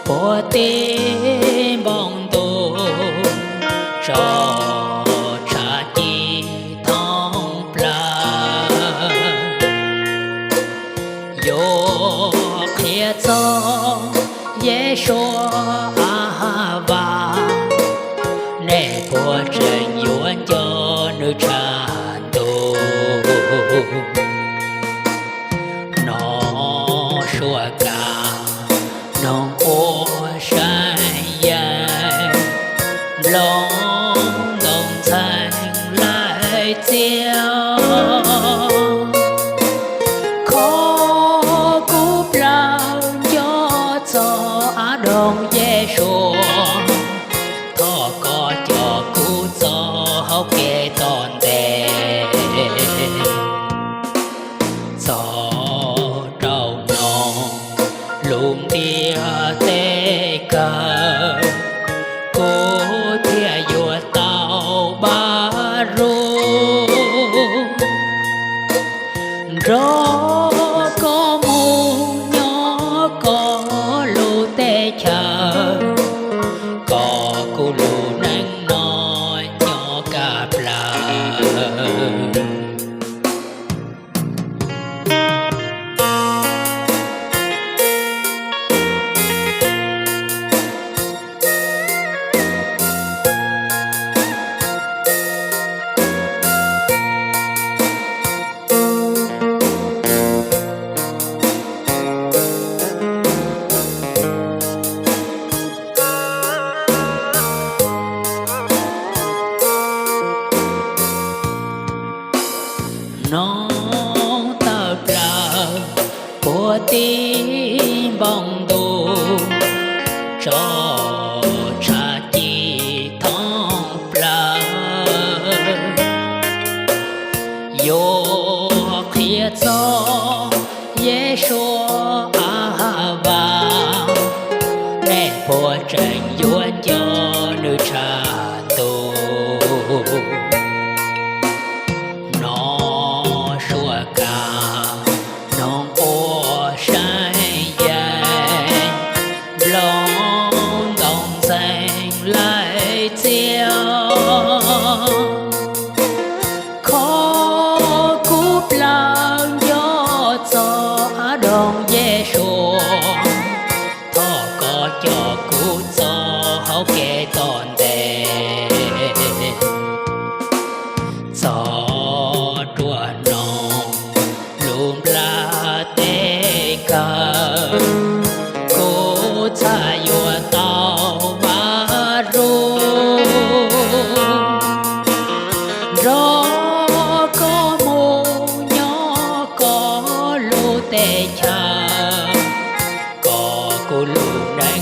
puag tim npoo ntuj, tso tshav ci thoob plaws. Yuav qhia txog Yexus A Vas, nej puas tseem yuav nco nws tshav ntuj? Nov suab kab noog ua saib yees, nplooj ntoo ntxhee laij txiaj. Kho kuv plaws nco txog ab doog Yexus, thov koj coj kuv txoj hauv kev tom ntej. Txog rau noog lub ntiaj teb kawg, kuv thiaj yuav tau npaj rub nrog koj mus nyob koj lub teb chaws, kom kuv lub neej no nyob kaj plaws. Noog tawm plaws puag tim npoo ntuj, tso tshav ci thoob plaws. Yuav qhia txog Yexus A Vas, nej puas tseem yuav nco nws tshav ntuj? Nov suab kab noog ua saib yees, nplooj ntoo ntxhee laij txiaj. Kho kuv plaws nco txog ab doog Yexus, thov koj coj kuv txoj hauv kev tom ntej. Txog rua noog lub nplaj teb kawg, kuv txhaj yuav tau npaj rub nrog koj mus nyob koj lub teb chaws, kom kuv lub neej